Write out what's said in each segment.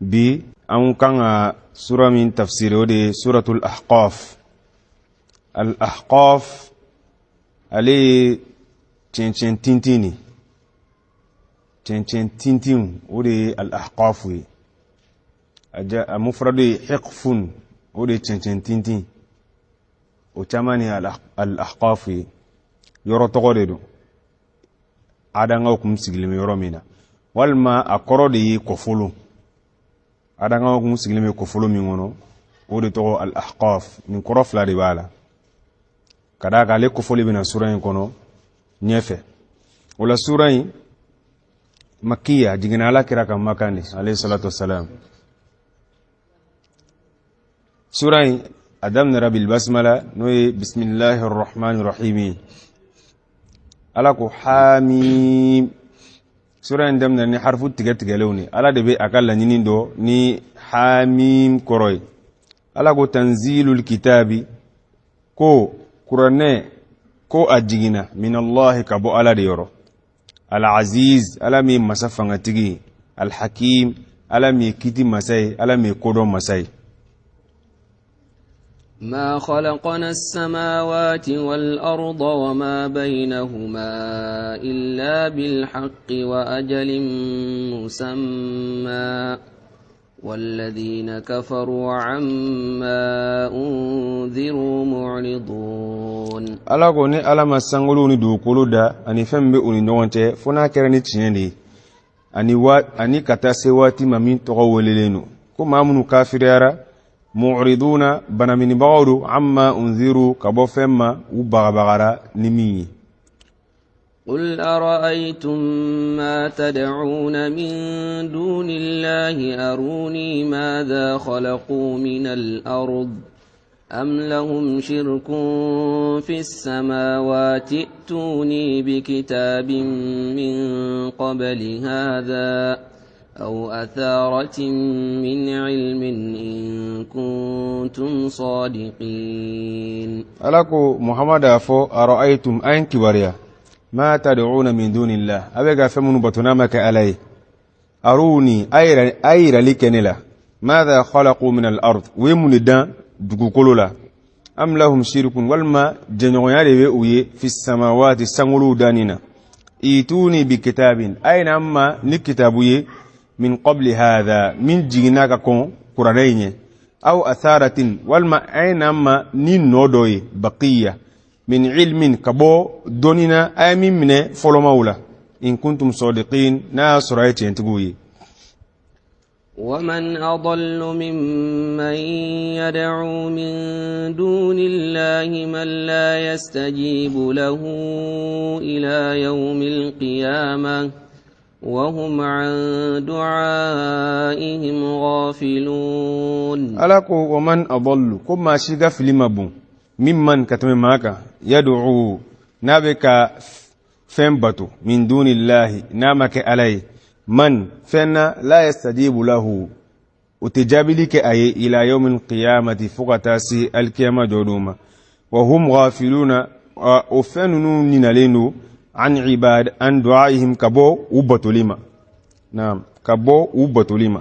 Bi an kan ka sura min tafsiri, o de ye suratul Ahqaf. Al Ahqaf, ale ye cɛncɛn tintin de, cɛncɛn tintin, o de ye al ahqaf ye. A mufradu ye hiqfun, o de ye cɛncɛn tintin. O caman ni al ahqaf ye yɔrɔ tɔgɔ de don, adangaw kun sigilen bɛ yɔrɔ min na, walima a kɔrɔ de ye kɔfolo. Adangaw kun sigilen bɛ kɔfolo min kɔnɔ, o de tɔgɔ al ahqaf. Nin kɔrɔ fila de b'a la, ka d'a kan ale kofɔli bɛna sura in kɔnɔ ɲɛfɛ. O la, sura in makiya, a jiginna Ala kira kan Makan de, alayhi salatu wasalam. Sura in a daminɛra bilbasmala, n'o ye bisimilahi rahmani rahimi. Ala ko hamim. Sura in daminɛ ni harifu tigɛ tigɛlenw de. Ala de bɛ a ka laɲini dɔn ni hamim kɔrɔ ye. Ala ko tanzilul kitabi, ko kuranɛ ko a jiginna minallahi, ka bɔ Ala de yɔrɔ, al-aziz, Ala min ye masa fangatigi ye, alhakim, Ala min ye kiti masa ye, Ala min ye kodɔn masa ye. ما خلقنا السماوات والأرض وما بينهما إلا بالحق وأجل مسمى والذين كفروا عما أنذروا معرضون. Ala ko ni Ala ma sankolo ni dugukolo da ani fɛn min bɛ u ni ɲɔgɔn cɛ, fo n'a kɛra ni tiɲɛ de ye, ani wa ani ka taa se waati ma min tɔgɔ welelen don. Ko maa minnu kafiriyara, mu'riduna, banaminibagaw don, amma unziru, ka bɔ fɛn ma u bagabagara ni min ye. قل أرأيتم ما تدعون من دون الله أروني ماذا خلقوا من الأرض أم لهم شرك في السماوات ائتوني بكتاب من قبل هذا أو أثارة من علم إن كنتم صادقين. Ala ko Muhammad a fɔ ara'aytum, a ye n kibaruya, ma tad'una min dunillah, a bɛ ka fɛn minnu bato n'a ma kɛ Ala ye, aruni, a ye yirali kɛ ne la, madha khalaqu min al-ard, u ye mun de dan dugukolo la, am lahum shirkun, walima jɛɲɔgɔnya de bɛ u ye, fi samawati, sankolow danni na, ituni bi kitabin, a ye na n ma ni kitabu ye, min qabli hadha, min jiginna ka kɔn kuranɛ in ɲɛ, aw atharatin, walima a ye na n ma ni nɔ dɔ ye, baqiya, min ilmin, ka bɔ dɔnni na, a ye min minɛ fɔlɔmaw la, in kuntum sadiqin, n'a y'a sɔrɔ a ye tiɲɛtigiw ye. ومن أضل ممن يدعو من دون الله من لا يستجيب له إلى يوم القيامة وهم عن دعائهم غافلون. Ala ko waman adallu, ko maa si ka fili ma bon, mimman, ka tɛmɛ maa kan, yad'u, n'a bɛ ka fɛn bato, min dunillahi, n'a ma kɛ Ala ye, man, fɛn na, la yastajibu lahu, o tɛ jaabili kɛ a ye, ila yawmin qiyamati, fo ka taa se alikiyama jɔ don ma, wa hum ghafiluna, o fɛn ninnu ɲinalen don, an ibad an du'aihim, ka bɔ u batoli ma. Naam, ka bɔ u batoli ma.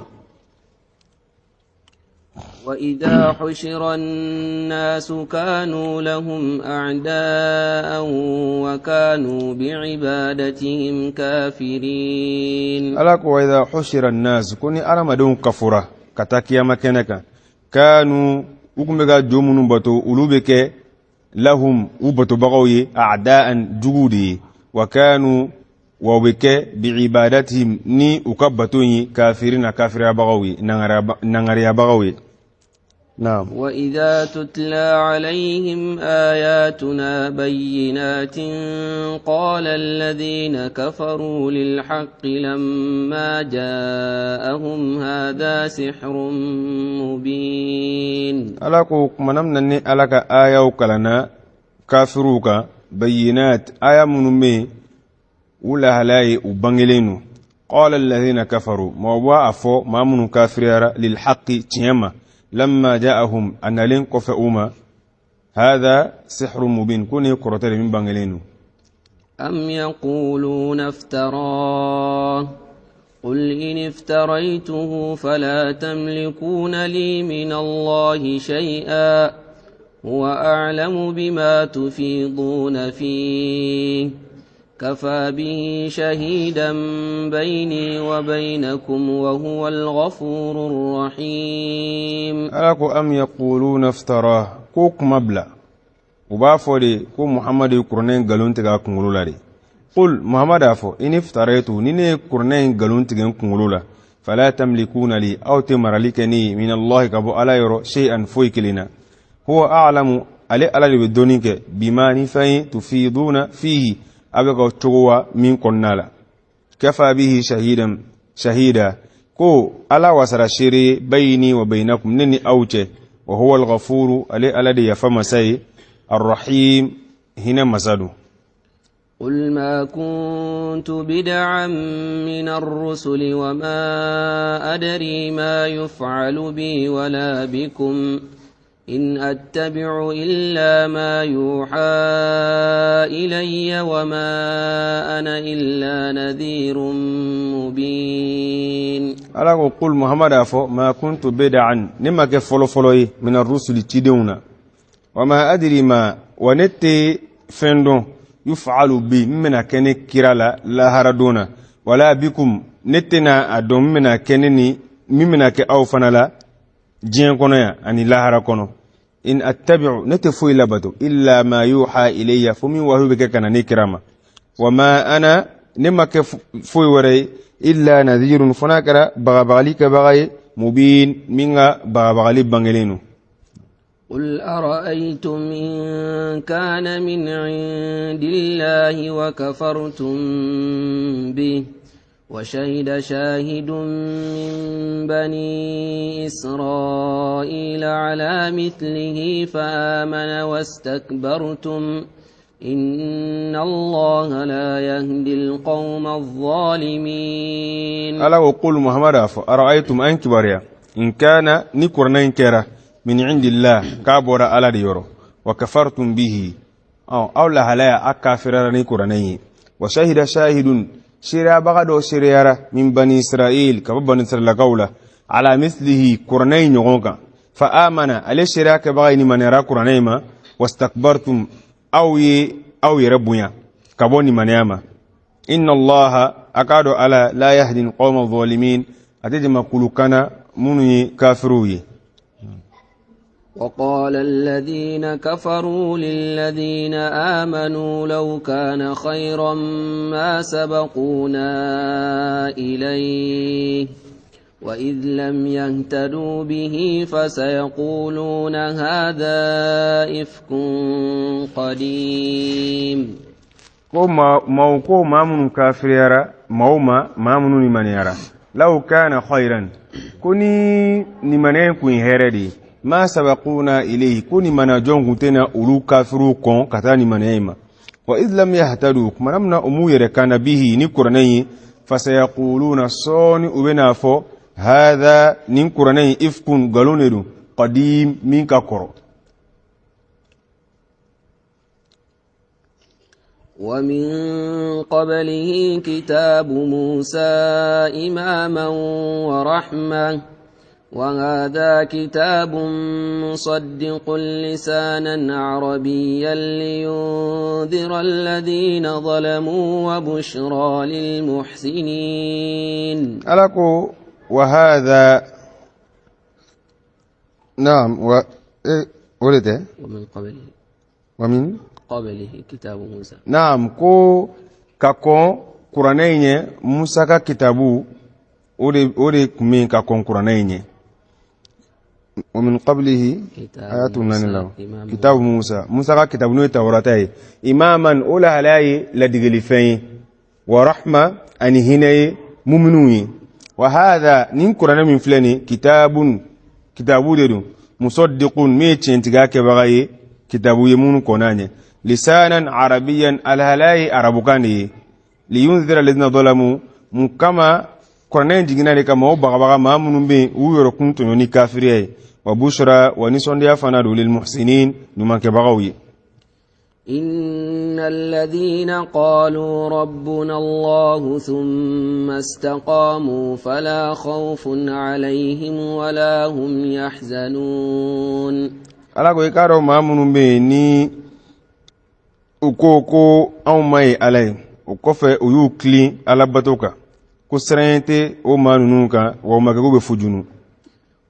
وإذا حشر الناس كانوا لهم أعداء وكانوا بعبادتهم كافرين. Ala ko wa idha hushira an-nas, ko ni adamadenw kafura ka taa kiyama kɛnɛ kan, kanu, u kun bɛ ka jo minnu bato, olu bɛ kɛ lahum, u batobagaw ye, a'da'an, juguw de ye, wa kanu, wa u bɛ kɛ, bi'ibadatihim, ni u ka bato ye, kafirina, kafiriyabagaw ye, nangariyabagaw ye. Naam. وإذا تتلى عليهم آياتنا بينات قال الذين كفروا للحق لما جاءهم هذا سحر مبين. Ala ko kumana min na ni Ala ka ayaw kalanna kafiruw kan, bayinat, aya minnu bɛ yen u lahalaya ye u bangelen don, qala alladhina kafaru, mɔgɔ b'a a fɔ, maa minnu kafiriyara, lilhaqi, tiɲɛ ma, lamma ja'ahum, a nalen kɔfɛ u ma, hadha sihrun mubin, ko nin ye kɔrɔtɛ de min bangelen don. أم يقولون افتراه. قل إن افتريته فلا تملكون لي من الله شيئا هو أعلم بما تفيضون فيه كفى به شهيدا بيني وبينكم وهو الغفور الرحيم. Ala ko am yaquluna iftara, ko kuma bila u b'a fɔ de ko Muhamadu ye kuranɛ in nkalon tigɛ a kunkolo la de. Qul, Muhamadu a fɔ, in iftaraitu, ni ne ye kuranɛ in nkalon tigɛ n kunkolo la, fala tamlikuna li, aw tɛ marali kɛ ne ye, min Allahi, ka bɔ Ala yɔrɔ, shay'an, foyi kelen na. Huwa a'lamu, ale Ala de bɛ dɔnni kɛ, bima, ni fɛn ye, tufiduna fihi, a bɛ ka cogo wa min kɔnɔna la. Kafa bihi shahidan, shahida, ko Ala wasara seere ye, bayini wa bayinakum, ne ni aw cɛ. Wa huwa al-ghafuru, ale Ala de yafa masa ye, arrahim, hinɛ masa don. قل ما كنت بدعا من الرسل وما أدري ما يفعل بي ولا بكم إن أتبع إلا ما يوحى إلي وما أنا إلا نذير مبين. Ala ko qul, Muhammad a fɔ, ma kuntu bid'an, ne ma kɛ fɔlɔfɔlɔ ye, min arrusuli, cidenw na. Wa ma adri ma, wa ne tɛ fɛn dɔn, yufalu bi, min bɛna kɛ ne kira la lahara don na, wala bikum, ne tɛna a dɔn min bɛna kɛ ne ni min bɛna kɛ aw fana la diɲɛ kɔnɔ yan ani lahara kɔnɔ. In attabi'u, ne tɛ foyi labato, illa ma yuha ilayya, fo min wahiyu bɛ kɛ ka na ne kira ma. Wa ma ana, ne ma kɛ foyi wɛrɛ ye, illa nadhirun, fo n'a kɛra bagabagali kɛbaga ye, mubin, min ka bagabagali bangelen don. قل أرأيتم إن كان من عند الله وكفرتم به وشهد شاهد من بني إسرائيل على مثله فآمن واستكبرتم إن الله لا يهدي القوم الظالمين. Ala ko qul, Muhammad a fɔ, ara'aytum, an kibaruya, in kana, ni kuranɛ in kɛra, min indillah, k'a bɔra Ala de yɔrɔ, wa kafartum bihi, ɔ aw lahalaya a kafirara ni kuranɛ ye, wa shahida shahidun, seereyabaga dɔ seereyara, min bani Israil, ka bɔ bani Israilakaw la, ala mislihi, kuranɛ in ɲɔgɔn kan, fa amana, ale seereya kɛbaga ye nimaniyara kuranɛ in ma, wastakbartum, aw ye aw yɛrɛ bonya ka bɔ nimaniya ma. Inna Allaha, a k'a dɔn Ala, la yahdi alqawma zalimin, a tɛ jamakulu kana minnu ye kafiriw ye. وقال الذين كفروا للذين آمنوا لو كان خيرا ما سبقونا إليه وإذ لم يهتدوا به فسيقولون هذا إفك قديم. Ko maaw ko maa minnu kafiriyara maaw ma maa minnu nimaniyara, law kana khairan, ko ni nimaniya kun ye hɛrɛ de ye, ma sabaquna ilayhi, ko nimaniya jɔn kun tɛna olu kafiriw kɔn ka taa nimaniya in ma. Wa idh lam yahtadu, kumana min na u m'u yɛrɛ kanda, bihi, ni kuranɛ ye, fasayaquluna, sɔɔni u bɛna fɔ, hadha, nin kuranɛ in, ifkun, nkalon de don, qadim, min ka kɔrɔ. ومن قبله كتاب موسى إماما ورحمة وهذا كتاب مصدق لسانا عربيا لينذر الذين ظلموا وبشرى للمحسنين. Ala ko wa hadha, naam, wa o de tɛ. ومن قبله wa min قبله كتاب موسى. Naam, ko ka kɔn kuranɛ in ɲɛ, Musa ka kitabu o de tun bɛ yen ka kɔn kuranɛ in ɲɛ. Wa min qablihi كتاب ayatu naani la. موسى إماما Kitabu Musa, Musa ka kitabu n'o ye Tawurata ye, imaman, o lahalaya ye ladigelifɛn ye, wa rahma, ani hinɛ ye muminuw ye. Wa hadha, nin kuranɛ min filɛ nin, kitabun, kitabu de don, musaddiqun, min ye tiɲɛtigiya kɛbaga ye, kitabu ye minnu kɔnna ɲɛ, lisanan arabiyan, alhalaya ye arabukan de ye, liyunzira alladhina zalamu, mun kama kuranɛ in jiginna de ka maaw bagabaga, maa minnu bɛ yen u yɛrɛ kun tɔɲɔ ni kafiriya ye, wa bushra, wa nisɔndiya fana don, lilmuhsinin, ɲumankɛbagaw ye. إن الذين قالوا ربنا الله ثم استقاموا فلا خوف عليهم ولا هم يحزنون. Ala ko i k'a dɔn maa minnu bɛ yen ni u ko ko anw ma ye Ala ye, o kɔfɛ u y'u tilen Alabato kan, ko siran tɛ o maa ninnu kan, wa u ma kɛ k'u bɛ fujunu.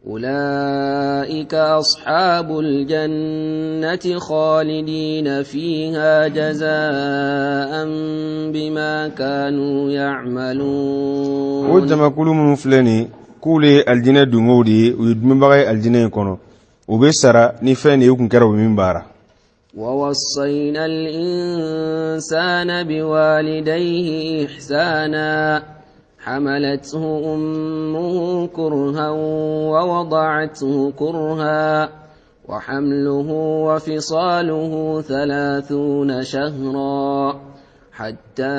أولئك أصحاب الجنة خالدين فيها جزاء بما كانوا O يعملون. Jamakulu minnu filɛ nin, k'olu ye alijinɛ dungow de ye, u ye dunbaga ye alijinɛ in kɔnɔ, u bɛ sara ni fɛn de ye u kun kɛra u bɛ min baara. ووصينا الإنسان بوالديه إحسانا، حملته أمه كرها ووضعته كرها، وحمله وفصاله 30 شهرا، حتى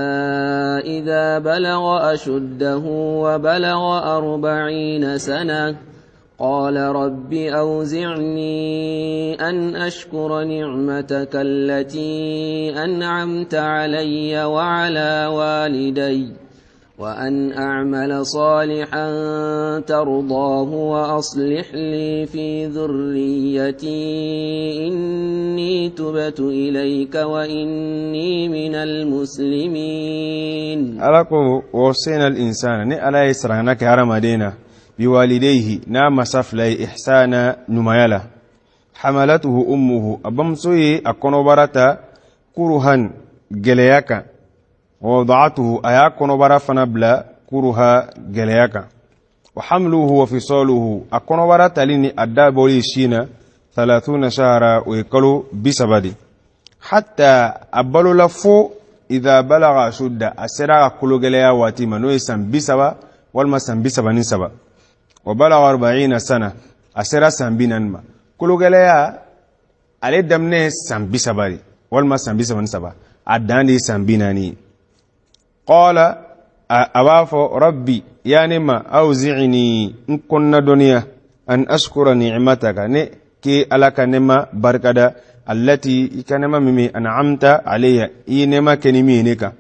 إذا بلغ أشده وبلغ 40 سنة قال رب أوزعني أن أشكر نعمتك التي أنعمت علي وعلى والدي، وأن أعمل صالحا ترضاه، وأصلح لي في ذريتي، إني تبت إليك وإني من المسلمين. Ala ko ووصينا الإنسان, ni Ala ye sarangana kɛ hadamaden na, بوالديه, n'a masa fila ye, إحسانا, ɲumanya la. حملته أمه, a bamuso ye a kɔnɔbara ta, كرها, gɛlɛya kan, ووضعته, a y'a kɔnɔbara fana bila, كرها, gɛlɛya kan, وحمله وفصاله, a kɔnɔbara tali ni a dabɔli sin na, 30 شهرا, o ye kalo 30 de, حتى a balola fo إذا بلغ أشده, a sera ka kologɛlɛya waati ma, n'o ye san 30 walima san 33, وبلغ 40 سنة, a sera san 40 ma. Kologɛlɛya ale daminɛ ye san 30 de walima san 33, a dan de ye san 40 ye. قال, a b'a fɔ, رب, ya ne ma, أوزعني, n kɔnɔna dɔnniya, أن أشكر نعمتك, ne ke Ala ka nɛma barikada, التي, i ka nɛma min bɛ, أنعمت علي, i ye nɛma kɛ ni min ye ne kan,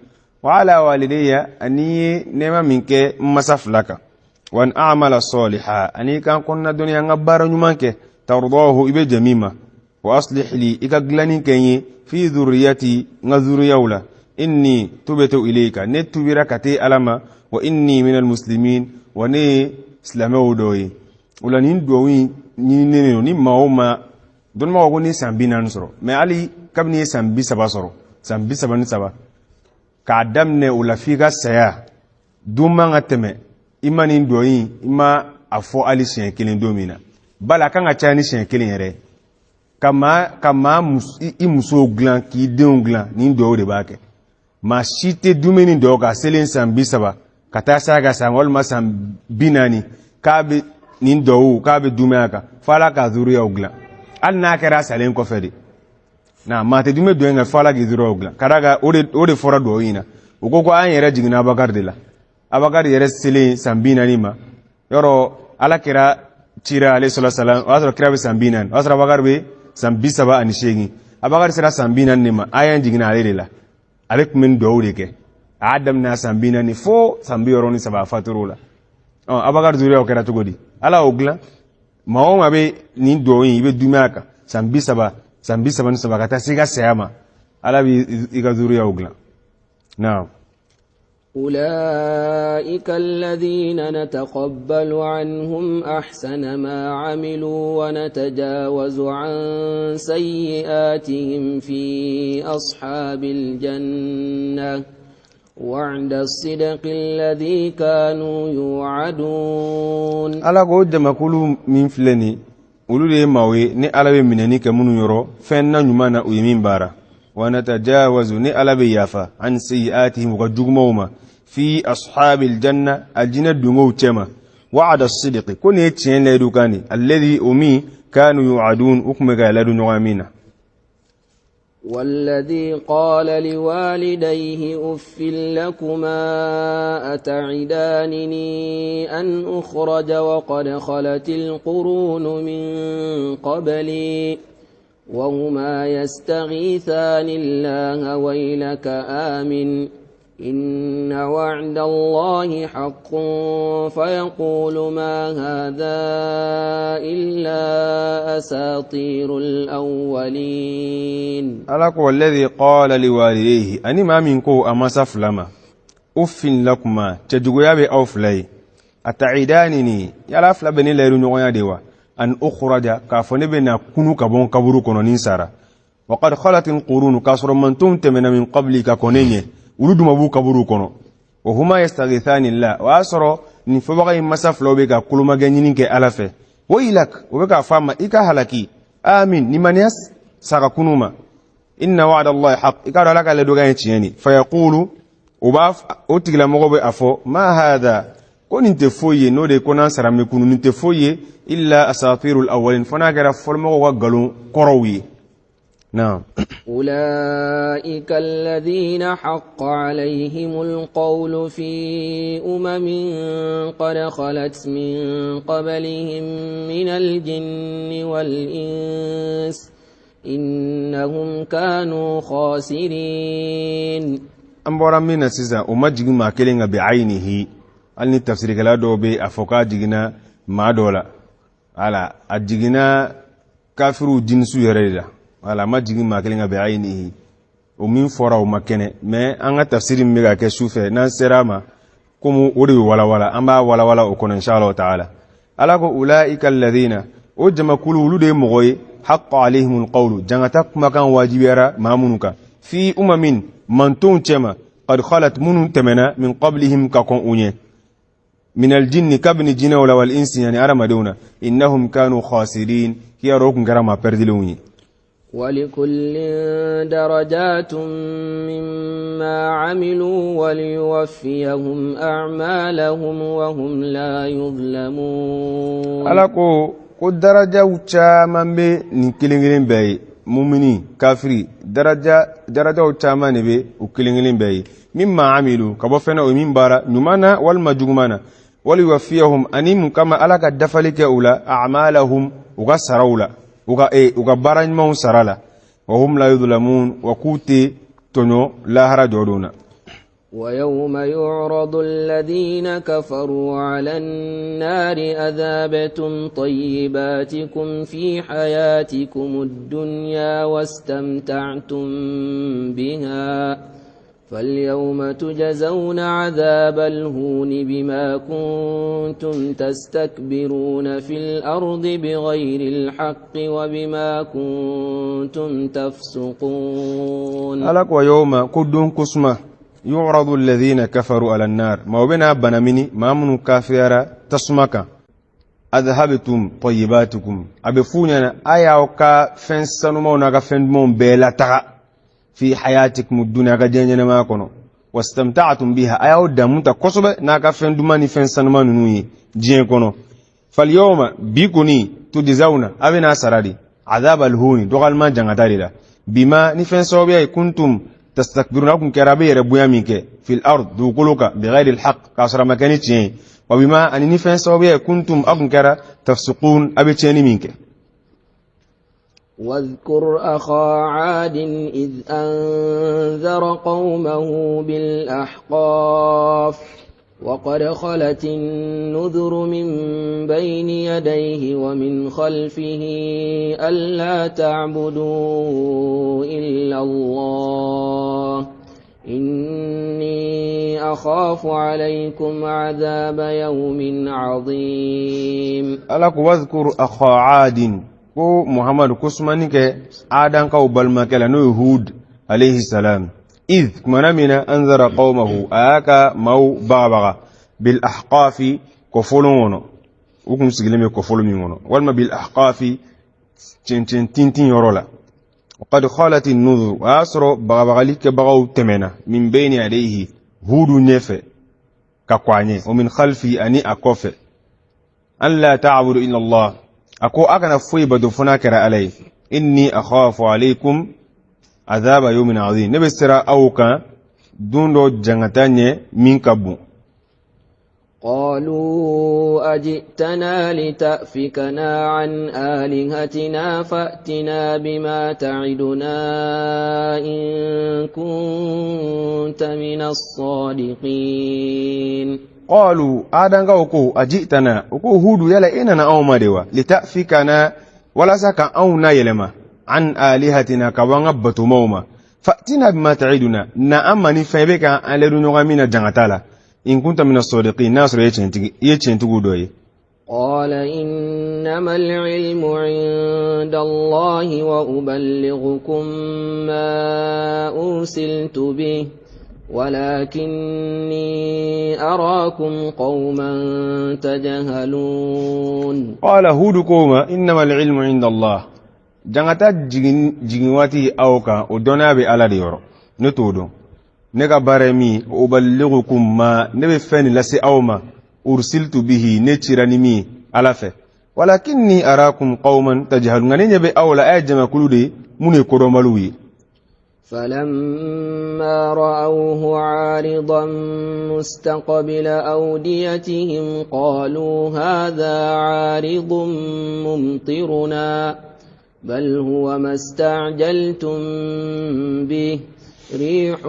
وعلى والدي, ani i ye nɛma min kɛ n masa fila kan, وأن أعمل صالحا, ani i ka n kɔnɔna dɔnniya n ka baara ɲuman kɛ, ترضاه, i bɛ jɛn min ma, وأصلح لي, i ka dilanni kɛ n ye, في ذريتي, n ka zuriyaw la, إني تبت إليك, ne tubira ka te Ala ma, وإني من المسلمين, wa ne ye silamɛw dɔ ye. O la nin duwawu in ɲininen don ni maa o maa dɔnnibagaw ko ni san 40 sɔrɔ, mɛ hali kabini i ye san 30 sɔrɔ, san 33, k'a daminɛ o la f'i ka saya don man ka tɛmɛ i ma nin duwawu in, i ma a fɔ hali siɲɛ kelen don min na. Bala a kan ka caya ni siɲɛ kelen yɛrɛ ka maa i musow dilan, k'i denw dilan, nin duwawu de b'a kɛ. Maa si tɛ dumuni dɔw kan selen san 30 ka taa s'a ka san walima san 40 k'a bɛ nin duwawu, k'a bɛ dumuni a kan fo Ala k'a zuriyaw dilan, hali n'a kɛra a salen kɔfɛ de na. Maa tɛ dumuni dɔn in kan fo Ala k'i zuriyaw dilan, ka d'a kan o de fɔra duwawu in na. U ko ko an yɛrɛ jiginna Abakari de la. Abakari yɛrɛ selen san 40 ma, yɔrɔ Ala kɛra cira عليه الصلاة والسلام, o y'a sɔrɔ kira bɛ san 40, o y'a sɔrɔ Abakari bɛ san 38. Abakari sera san 40 de ma, aya jiginna ale de la. Ale tun bɛ nin duwawu de kɛ, a y'a daminɛ san 40 fo san 63, a fatur'o la. Ɔ, Abakari zuriyaw kɛra cogo di? Ala y'o dilan. Maa o maa bɛ nin duwawu in, i bɛ dumuni a kan san 30, san 33, ka taa se i ka saya ma, Ala b'i i ka zuriyaw dilan. Naam. أولئك الذين نتقبل عنهم أحسن ما عملوا ونتجاوز عن سيئاتهم في أصحاب الجنة، وعد الصدق الذي كانوا يوعدون. Ala ko jamakulu min filɛ nin, olu de ye maaw ye ni Ala bɛ minɛni kɛ minnu yɔrɔ fɛn na ɲuman na u ye min baara, ونتجاوز, ni Ala bɛ yafa, عن سيئاتهم, u ka jugumanw ma, في أصحاب الجنة, aljinɛ dungow cɛma, وعد الصدق, ko nin ye tiɲɛ layidu kan de, الذي, o min, كانوا يوعدون, u tun bɛ ka layidu ɲɔgɔn min na. والذي قال لوالديه أف لكما أتعدانني أن أخرج وقد خلت القرون من قبلي. وهما يستغيثان الله ويلك آمن إن وعد الله حق فيقول ما هذا إلا أساطير الأولين. Ala ko walladhi qala liwalidayhi, ani maa min ko a masa fila ma, uffin lakuma, cɛjuguya bɛ aw fila ye, ataidanini, yala fila bɛ ne layiru ɲɔgɔnya de wa, an ukhraja, k'a fɔ ne bɛ na kunu ka bɔ n kaburu kɔnɔ ni n sara, waqad khalat alqurun, k'a sɔrɔ mantonw tɛmɛna, min qabli, ka kɔn ne ɲɛ, olu dun ma b'u kaburu kɔnɔ, wa huma yastaghithani llah, o y'a sɔrɔ nin fɔbaga in masa filaw bɛ ka kolomagɛ ɲini kɛ Ala fɛ, waylak, o bɛ k'a fɔ a ma, i ka halaki, amin, limaniya sa ka kunu ma, inna wa'da allahi haq, i k'a dɔn Ala ka layidukan ye tiɲɛ de, fayaqulu, o b'a o tigilamɔgɔ bɛ a fɔ, ma hadha, ko nin tɛ foyi ye, n'o de ye ko n'an sara an bɛ kunu, nin tɛ foyi ye, illa asatirul awwalin, fo n'a kɛra fɔlɔmɔgɔw ka nkalon kɔrɔw ye. Naam. أولئك الذين حق عليهم القول في أمم قد خلت من قبلهم من الجن والإنس إنهم كانوا خاسرين. An bɔra min na sisan, o ma jigin maa kelen kan bi ayinihi, hali ni tafsirikɛla dɔw bɛ a fɔ k'a jiginna maa dɔ la. Wala a jiginna kafiriw jinisiw yɛrɛ de la. Wala a ma jigin maa kelen kan bi ayinihi, o min fɔra o ma kɛnɛ. Mais an ka tafsiri min bɛ ka kɛ su fɛ, n'an sera a ma, komi o de bɛ walawala, an b'a walawala o kɔnɔ inshallah taala. Ala ko ulaika alladhina, o jamakulu olu de ye mɔgɔ ye, haqqa alayhimul qawlu, jangata kumakan wajibiyara maa minnu kan, fi umamin, mantonw cɛma, qad khalat, minnu tɛmɛna, min qablihim, ka kɔn u ɲɛ, min aljinni, kabini jinɛw la, wal insi, yani adamadenw na, innahum kanu khasirin, k'i y'a dɔn o kun kɛra maa pɛridilenw ye. ولكل درجات مما عملوا وليوفيهم أعمالهم وهم لا يظلمون. Ala ko ko darajaw caman bɛ nin kelen kelen bɛɛ ye, mumini, kafiri, daraja darajaw caman de bɛ u kelen kelen bɛɛ ye, mimma amilu, ka bɔ fɛn na o ye min baara ɲuman na walima juguman na, waliyuwaffiyahum, ani mun kama Ala ka dafali kɛ u la, a'malahum, u ka saraw la, u ka baara ɲumanw sara la, wa hum la yudlamun, wa k'u tɛ tɔɲɔ lahara jɔ don na. ويوم يعرض الذين كفروا على النار أذهبتم طيباتكم في حياتكم الدنيا واستمتعتم بها فاليوم تجزون عذاب الهون بما كنتم تستكبرون في الأرض بغير الحق وبما كنتم تفسقون. Ala ko yawma, ko don kosuma, yu'radu alladhina kafaru ala an-nar, ma bɛna banamini maa minnu kafiriyara tasuma kan, adhabtum tayyibatikum, a bɛ f'u ɲɛna, a y'aw ka fɛn sanumaw n'a ka fɛn dumanw bɛɛ lataga, fi hayatikum dunya, ka diɲɛ ɲɛnamaya kɔnɔ, wastamta'tum biha, a y'aw damu ta kosɛbɛ n'a ka fɛn duman ni fɛn sanuman ninnu ye diɲɛ kɔnɔ, falyawma, bi kɔni, tujzawna, a bɛna sara de, adhab alhuni, dɔgɔyalima jangata de la, bima, ni fɛn sababuya ye, kuntum tastakbiruna, kun kɛra a bɛ yɛrɛ bonya min kɛ, fil ard, dugukolo kan, bighayri alhaq, k'a sɔrɔ a ma kɛ ni tiɲɛ ye, wa bima, ani ni fɛn sababuya ye, kuntum, a kun kɛra, tafsiqun, a bɛ tiɲɛni min kɛ. واذكر أخا عاد إذ أنذر قومه بالأحقاف وقد خلت النذر من بين يديه ومن خلفه ألا تعبدوا إلا الله إني أخاف عليكم عذاب يوم عظيم. Ala ko wadhkur akha adin, ko Muhammadu, ko sumani kɛ adankaw balimakɛ la, n'o ye Hud alayhi salam, id, kumana min na, anzara qawmahu, a y'a ka maaw bagabaga, bil ahqafi, kɔfɔlon kɔnɔ, u kun sigilen bɛ kɔfɔlon min kɔnɔ, walima bil ahqafi, cɛncɛn tintin yɔrɔ la, qad khalat an-nuzur, o y'a sɔrɔ bagabagali kɛbagaw tɛmɛna, min bayni yadayhi, Hudu ɲɛfɛ ka kɔn a ɲɛ, wa min khalfi, ani a kɔfɛ, an la ta'budu illa Allah, a ko a kana foyi bato fo n'a kɛra Ala ye, inni akhafu alaykum adhaba yawmin azim, ne bɛ siran aw kan don dɔ jangata ɲɛ min ka bon. قالوا أجئتنا لتأفكنا عن آلهتنا فأتنا بما تعدنا إن كنت من الصادقين. Qalu, adankaw ko, ajitana, u ko Hudu, yala e nana anw ma de wa, litafikana, walasa ka anw na yɛlɛma, an alihatina, ka bɔ an ka batomaw ma, fatina bima ta'iduna, na an ma ni fɛn i bɛ ka an lɛdu ɲɔgɔn min na jangata la, in kunta mina sadiqin, n'a sɔrɔ i ye tiɲɛtigi, i ye tiɲɛtigiw dɔ ye. قال إنما العلم عند الله وأبلغكم ما أرسلت به ولكني أراكم قوما تجهلون. Qala, Hudu ko ma, innama alilmu inda Allah, jangata jigin jigin waati aw kan, o dɔnniya bɛ Ala de yɔrɔ, ne t'o dɔn. Ne ka baara ye min, uballighukum ma, ne bɛ fɛn nin lase aw ma, ursiltu bihi, ne cira ni min ye Ala fɛ, walakinni arakum qauman tajhalun, nka ne ɲɛ bɛ aw la, a ye jamakulu de ye minnu ye kodɔnbaliw ye. فلما رأوه عارضا مستقبل أوديتهم قالوا هذا عارض ممطرنا بل هو ما استعجلتم به ريح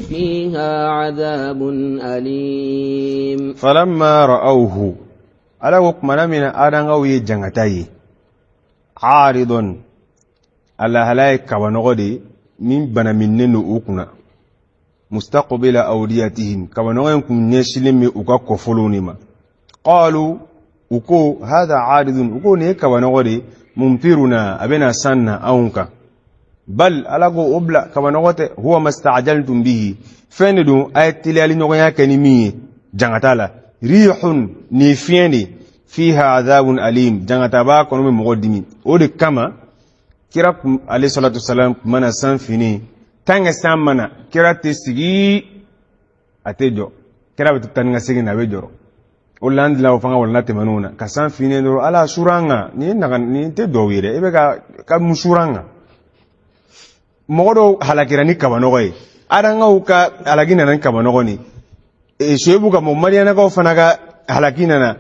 فيها عذاب أليم. Falamma ra'awhu, Ala ko kumana min na adankaw ye jangata ye, aridon, a lahala ye kabanɔgɔ de ye min banaminnen don u kunna, mustaqbila awdiyatihim, kabanɔgɔ in kun ɲɛsilen bɛ u ka kɔfolow de ma, qalu, u ko, hadha aridun, u ko nin ye kabanɔgɔ de ye, mumtiruna, a bɛna san na anw kan, bal, Ala ko o bila, kabanɔgɔ tɛ, huwa masta'jaltum bihi, fɛn de don a ye teliyali ɲɔgɔnya kɛ ni min ye jangata la, rihun, nin fiɲɛ de, fiha adhabun alim, jangata b'a kɔnɔ bɛ mɔgɔ dimi. O de kama kira alayhi salatu wasalam kun mana san fini tant que san mana, kira tɛ sigi, a tɛ jɔ, kira bɛ taa ni ka segin na, a bɛ jɔrɔ. O la an dilan o fanga walana tɛmɛnenw na ka san finen dɔrɔn, Ala sura an kan, nin ye naga, nin tɛ dɔw ye dɛ, i bɛ ka mun sura an kan? Mɔgɔ dɔw halakira ni kabanɔgɔ ye, adankaw ka halaki nana ni kabanɔgɔ ni Soyebu ka mɔgɔ Madiyanakaw fana ka halaki nana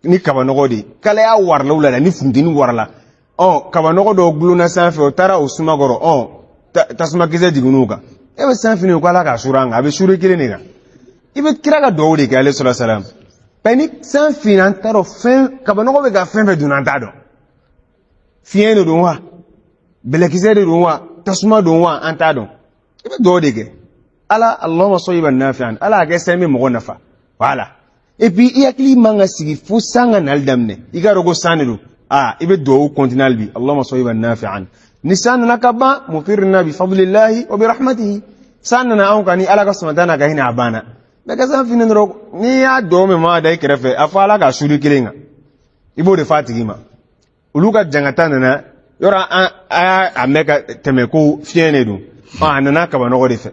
ni kabanɔgɔ de ye. Kalaya warala u la ni funteni warala, ɔ kabanɔgɔ dɔw gulonna sanfɛ, o taara o suma kɔrɔ, ɔ tasumakisɛ jiginn'u kan. E bɛ san fini ko Ala k'a sura an kan, a bɛ suri kelen de kan. I bɛ kira ka duwawu de kɛ, alayhi salatu salam, bɛɛ ni san finna, an t'a dɔn fɛn kabanɔgɔ bɛ ka fɛn fɛn dun, an t'a dɔn fiɲɛ de don wa, bɛlɛkisɛ de don wa, tasuma don wa, an t'a dɔn. I bɛ duwawu de kɛ, Ala, allahumma sayyiban nafi'an, Ala a kɛ san bɛ mɔgɔ nafa. Voilà, et puis i hakili man ka sigi fo san ka nali daminɛ, i k'a dɔn ko san de don. Aa, i bɛ duwawu continuer hali bi, allahumma sayyiban nafi'an, ni san nana ka ban, mutirna bi fadlillahi wa bi rahmatihi, san nana anw kan ni Ala ka sɔnta n'a ka hinɛ, a banna. Mɛ ka san fini dɔrɔn, n'i y'a duwawu min maa da i kɛrɛfɛ, a fɔ Ala ka suri kelen kan, i b'o de f'a tigi ma. Olu ka jangata nana yɔrɔ, an a y'a mɛn ka tɛmɛ ko fiɲɛ de don, ɔ a nana kabanɔgɔ de fɛ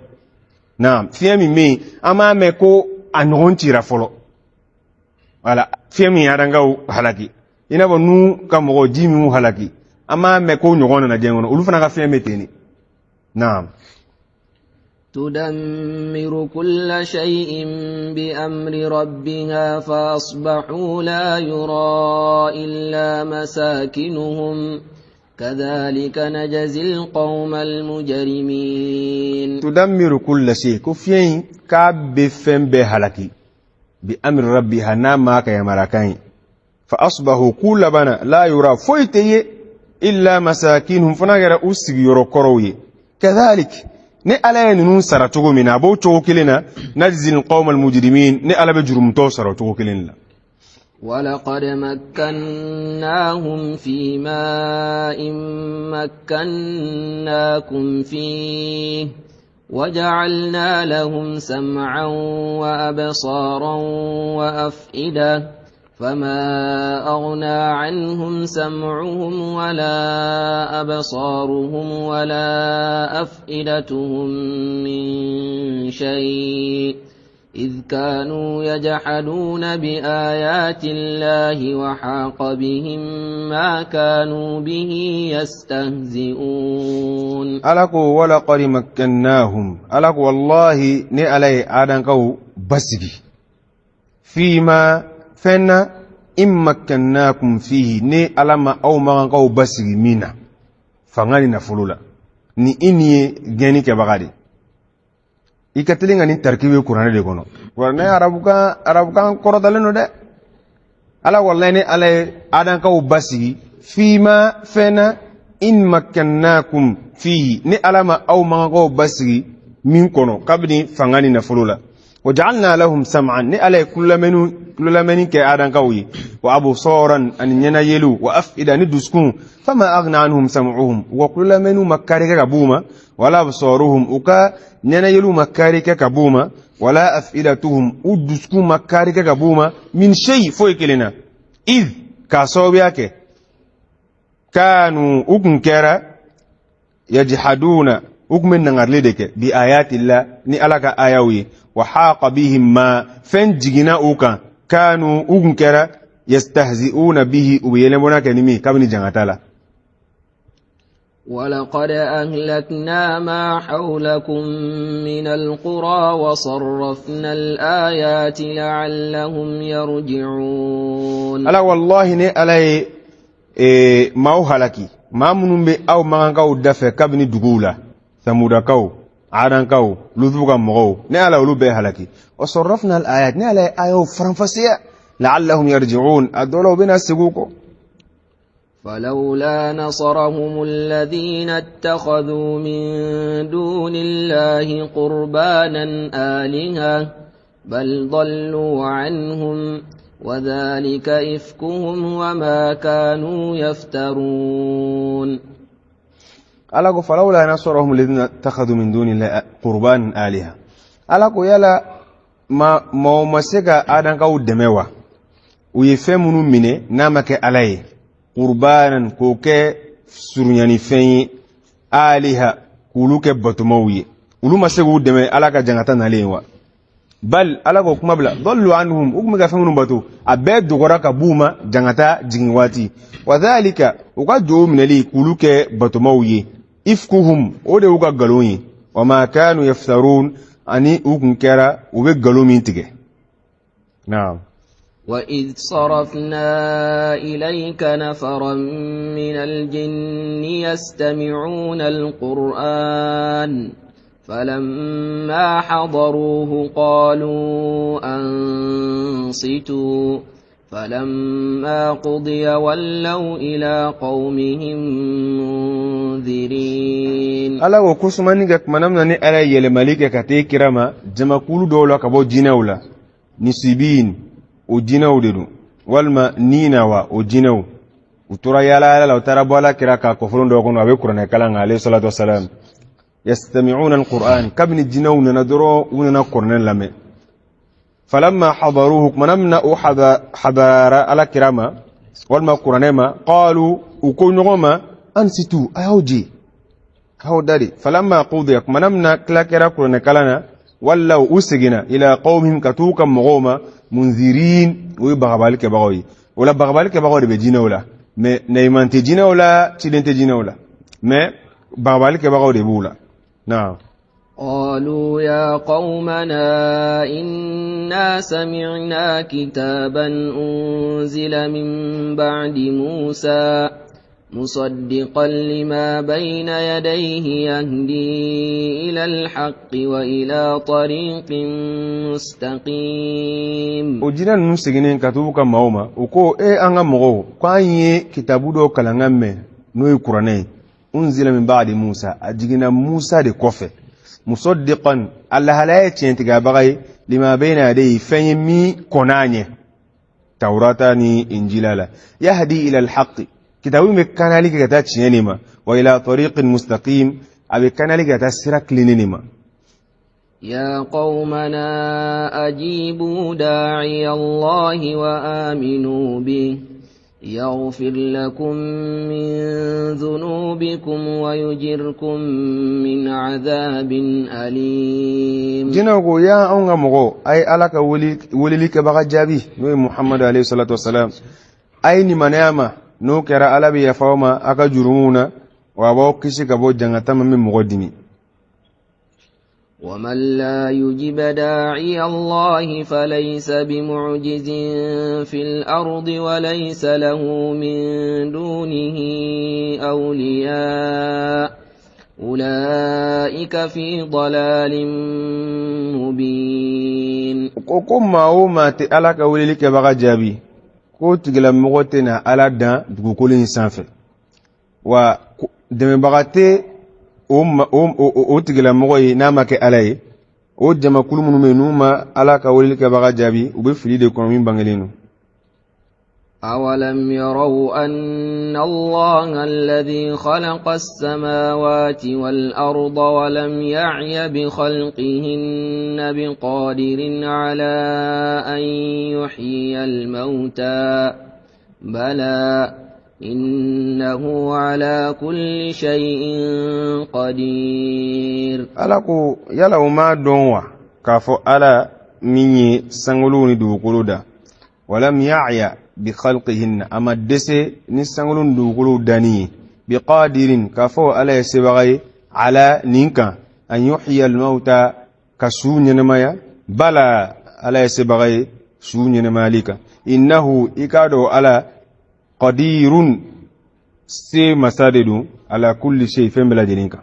naam. Fiɲɛ min bɛ yen, an b'a mɛn ko a ɲɔgɔn cira fɔlɔ, wala fiɲɛ min y'adankaw halaki, i n'a fɔ nu ka mɔgɔ ji min halaki, an b'a mɛn ko ɲɔgɔn nana diɲɛ kɔnɔ, olu fana ka fiɲɛ bɛ ten de naam. تدمر كل شيء بأمر ربها فأصبحوا لا يرى إلا مساكنهم كذلك نجزي القوم المجرمين. Tudammiru kulla shay, ko fiɲɛ in k'a bɛ fɛn bɛɛ halaki, bi amri rabbiha, n'a ma ka yamarakan ye, fa asbahu, k'u labana, la yura, foyi tɛ ye, illa masakinhum, fo n'a kɛra u sigiyɔrɔ kɔrɔw ye, kadhalik, ni Ala ye ninnu sara cogo min na, a b'o cogo kelen na, najzi alqawma almujrimin, ni Ala bɛ jurumutɔw sara o cogo kelen la. ولقد مكناهم في ماء مكناكم فيه وجعلنا لهم سمعا وأبصارا وأفئدة فما أغنى عنهم سمعهم ولا أبصارهم ولا أفئدتهم من شيء إذ كانوا يجحدون بآيات الله وحاق بهم ما كانوا به يستهزئون. Ala ko walaqad makkannahum, Ala ko wallahi ne Ala ye adankaw basigi. Fima fɛn na, in makkannakum fihi, ne Ala ma aw magankaw basigi min na fanga ni nafolo la. Ni i nin ye gɛnni kɛbaga de, i ka teli ka nin tarikibu ye kuranɛ de kɔnɔ. Kuranɛ arabukan kɔrɔtalen don dɛ. Ala, walayi, ne Ala ye adankaw basigi fima fɛn na, in makkannakum fihi, ne Ala ma aw magankaw basigi min kɔnɔ kabini fanga ni nafolo la. Wa ja'alna lahum sam'an, ne Ala ye kulolamɛnni kɛ adankaw ye, wa absaran, ani ɲɛnayeliw, wa af'ida, ni dusukun. Fama aghna anhum sam'uhum, u ka kulolamɛnniw ma kari kɛ ka b'u ma, wala absaruhum, u ka ɲɛnayeliw ma kari kɛ ka b'u ma, wala af'idatuhum, u dusukun ma kari kɛ ka b'u ma, min shay, foyi kelen na. Iz, k'a sababuya kɛ, kanu, u kun kɛra, yajhaduna, u kun bɛ nangarili de kɛ, bi ayatillah, ni Ala ka ayaw ye, wa haqa bihim ma, fɛn jiginna u kan, kanu, u kun kɛra, yastahzi'una bihi, u bɛ yɛlɛbɔnna kɛ ni min kabini jangata la. ولقد أهلكنا ما حولكم من القرى وصرفنا الآيات لعلهم يرجعون. Ala, wallahi, ne Ala ye maaw halaki, maa minnu bɛ aw magankaw dafɛ kabini duguw la, Samudakaw, Adankaw, Lutu ka mɔgɔw, ne Ala olu bɛɛ halaki. Wa sarrafna al ayat, ne Ala ye ayaw faranfasiya, la'allahum yarji'un, a dɔ la u bɛna segin u kɔ. فلولا نصرهم الذين اتخذوا من دون الله قربانا آلهة بل ضلوا عنهم وذلك إفكهم وما كانوا يفترون. Ala ko falawla nasarahum alladhina ittakhadhu min dunillahi qurbanan aliha. Ala ko yala ma maaw ma se ka adankaw dɛmɛ wa, u ye fɛn minnu minɛ n'a ma kɛ Ala ye, qurbanan, k'o kɛ surunyani fɛn ye, aliha, k'olu kɛ batomaw ye, olu ma se k'u dɛmɛ Ala ka jangata nalen wa? Bal, Ala k'o kuma bila, dallu anhum, u tun bɛ ka fɛn minnu bato, a bɛɛ dogora ka b'u ma jangata jigin waati. Wa dhalika, u ka jow minɛli k'olu kɛ batomaw ye, ifkuhum, o de y'u ka nkalon ye, wa ma kanu yaftarun, ani u kun kɛra u bɛ nkalon min tigɛ. Naam. وإذ صرفنا إليك نفرا من الجن يستمعون القرآن فلما حضروه قالوا أنصتوا فلما قضي ولوا إلى قومهم منذرين. Ala ko kusumani kɛ kumana min na ni Ala ye yɛlɛmali kɛ ka t'e kira ma jamakulu dɔw la ka bɔ jinɛw la, Nisibin, o jinɛw de don, walima Ninawa, o jinɛw, u tora yaala yaala la, u taara bɔ Ala kira ka kɔfɔlon dɔ kɔnɔ, a bɛ kuranɛ kalan kan, alayhi salatu wasalam. Yastami'una alquran, kabini jinɛw nana dɔrɔn, u nana kuranɛ lamɛn. Falamma hadaruhu, kumana min na u hadarara Ala kira ma walima kuranɛ ma, qalu, u ko ɲɔgɔn ma, ansitu, a y'aw je, a y'aw da de. Falamma qudiya, kumana min na tila kɛra kuranɛ kalan na, wallaw, u seginna, ila qawmihim, ka t'u ka mɔgɔw ma, munzirin, u ye bagabali kɛbagaw ye. O la bagabali kɛbagaw de bɛ jinɛw la, mais nayiman tɛ jinɛw la, ciden tɛ jinɛw la, mais bagabali kɛbagaw de b'u la. Naam. قالوا يا قومنا إنا سمعنا كتابا أنزل من بعد موسى مصدقا لما بين يديه يهدي إلى الحق وإلى طريق مستقيم. O jinɛ ninnu seginnen ka t'u ka maaw ma, u ko, e an ka mɔgɔw, ko an ye kitabu dɔ kalankan mɛn, n'o ye kuranɛ ye, unzila min ba'di Musa, a jiginna Musa de kɔfɛ, musaddiqan, a lahalaya ye tiɲɛtigiyabaga ye, lima bayna yadayhi, fɛn ye min kɔn'a ɲɛ Tawurata ni Injila la, yahdi ila alhaqi, kitabu bɛ kanali kɛ ka taa tiɲɛ de ma, wa ila tariqin mustaqim, a bɛ kanali kɛ ka taa sira tilennen de ma. يا قومنا أجيبوا داعي الله وآمنوا به يغفر لكم من ذنوبكم ويجركم من عذاب أليم. Jinɛw ko, ya anw ka mɔgɔw, a ye Ala ka weleli kɛbaga jaabi, n'o ye Muhamadu alayhi salatu wasalam, a ye nimaniya ma, n'o kɛra Ala bɛ yafa aw ma a ka jurumuw na, wa a b'aw kisi ka bɔ jangata ma min mɔgɔ dimi. ومن لا يجب داعي الله فليس بمعجز في الأرض وليس له من دونه أولياء أولئك في ضلال مبين. Ko ko maa o maa tɛ Ala ka weleli kɛbaga jaabi, k'o tigilamɔgɔ tɛna Ala dan dugukolo in sanfɛ, wa dɛmɛbaga tɛ o tigilamɔgɔ ye n'a ma kɛ Ala ye. O jamakulu minnu bɛ yen, n'u ma Ala ka weleli kɛbaga jaabi, u bɛ fili de kɔnɔ min bangelen don. أولم يروا أن الله الذي خلق السماوات والأرض ولم يعي بخلقهن بقادر على أن يحيي الموتى بلى إنه على كل شيء قدير. Ala ko yala u m'a dɔn wa k'a fɔ Ala min ye sankolow ni dugukolo da, walam ya'ya bi khalqihinna, a ma dɛsɛ ni sankolo ni dugukolow danni ye, biqadirin, k'a fɔ Ala ye sebaga ye, ala nin kan, an yuhyiya almauta, ka su ɲɛnamaya. Bala, Ala ye sebaga ye su ɲɛnamayali kan. Innahu, i k'a dɔn Ala, qadirun, se masa de don, ala kulli shay, fɛn bɛɛ lajɛlen kan.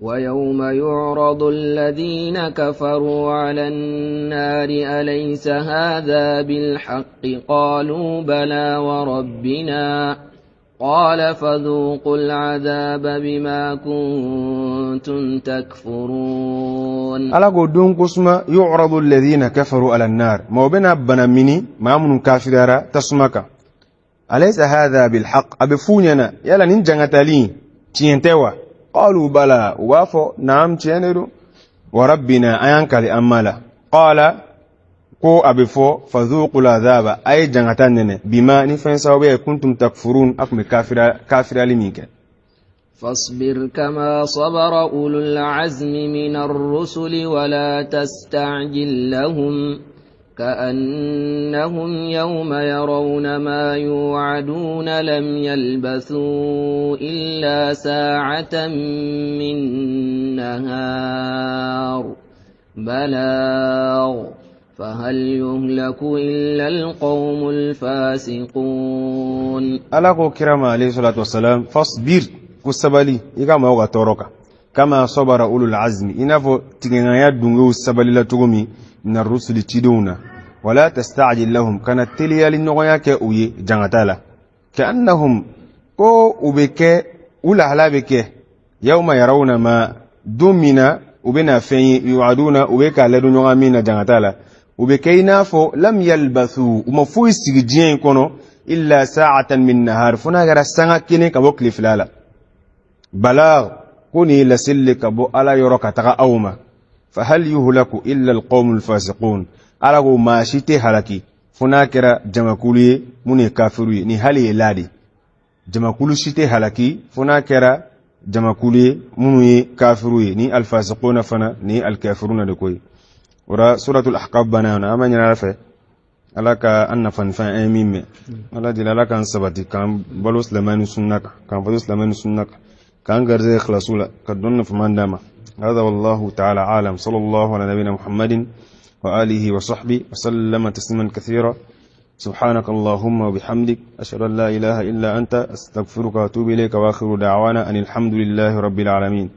ويوم يعرض الذين كفروا على النار أليس هذا بالحق قالوا بلى وربنا قال فذوقوا العذاب بما كنتم تكفرون. Ala ko don ko suma, yu'radu alladhina kafaru ala an-nar, maaw bɛna bana mini maa minnu kafiriyara tasuma kan. Alaysa hadha bilhaq, a bɛ f'u ɲɛna, yala nin jangatali tiɲɛ tɛ wa? Qalu bala, u b'a fɔ naam, tiɲɛ de don, wa rabbina, an y'an kali an ma la. Qala, ko a bɛ fɔ, fadhuqu l'adhaba, a ye jangata nɛnɛ, bima, ni fɛn sababu ye, kuntum takfurun, a tun bɛ kafiriyali min kɛ. فاصبر كما صبر أولو العزم من الرسل ولا تستعجل لهم كأنهم يوم يرون ما يوعدون لم يلبثوا إلا ساعة من نهار بلاغ فهل يهلك إلا القوم الفاسقون. Ala ko kira ma alayhi salatu wasalam, fasbir, ko sabali i ka maaw ka tɔɔrɔ kan, kama sabara ulul azmi, i n'a fɔ tigɛŋaya dungew sabalila cogo min, min rusuli, cidenw na. Wala tastajil lahum, kana teliyali ɲɔgɔnya kɛ u ye jangata la. Ka'annahum, ko u bɛ kɛ, u lahala bɛ kɛ, yawma yarawna ma, don min na u bɛna fɛn ye, yu'aduna, u bɛ k'a ladon ɲɔgɔn min na jangata la, u bɛ kɛ i n'a fɔ lam yalbathu, u ma foyi sigi diɲɛ in kɔnɔ, illa sa'atan min nahar, fo n'a kɛra sanga kelen ka bɔ tile fila la. Balagh, ko nin ye laseli le ka bɔ Ala yɔrɔ ka taga aw ma. Fahal yuhlaku illa alqawmu alfasiqun, Ala ko maa si tɛ halaki fo n'a kɛra jamakulu ye minnu ye kafiru ye. Nin hali ye la de, jamakulu si tɛ halaki fo n'a kɛra jamakulu ye minnu ye kafiru ye. Ni alfasiquna fana ni alkafiruna de ko ye o la. Suratul Ahqaf banna yan. An b'a ɲini Ala fɛ, Ala ka an nafa ni fɛn an ye min mɛn. Ala deli, Ala k'an sabati, k'an balo silamɛya ni sunna kan, k'an faso silamɛya ni sunna kan, k'an garisɛgɛ ikhlasu la, ka dɔn nafaman d'a ma. هذا والله تعالى أعلم، صلى الله على نبينا محمد وآله وصحبه وسلم تسليما كثيرا. سبحانك اللهم وبحمدك، أشهد أن لا إله إلا أنت، أستغفرك وأتوب إليك، وآخر دعوانا أن الحمد لله رب العالمين.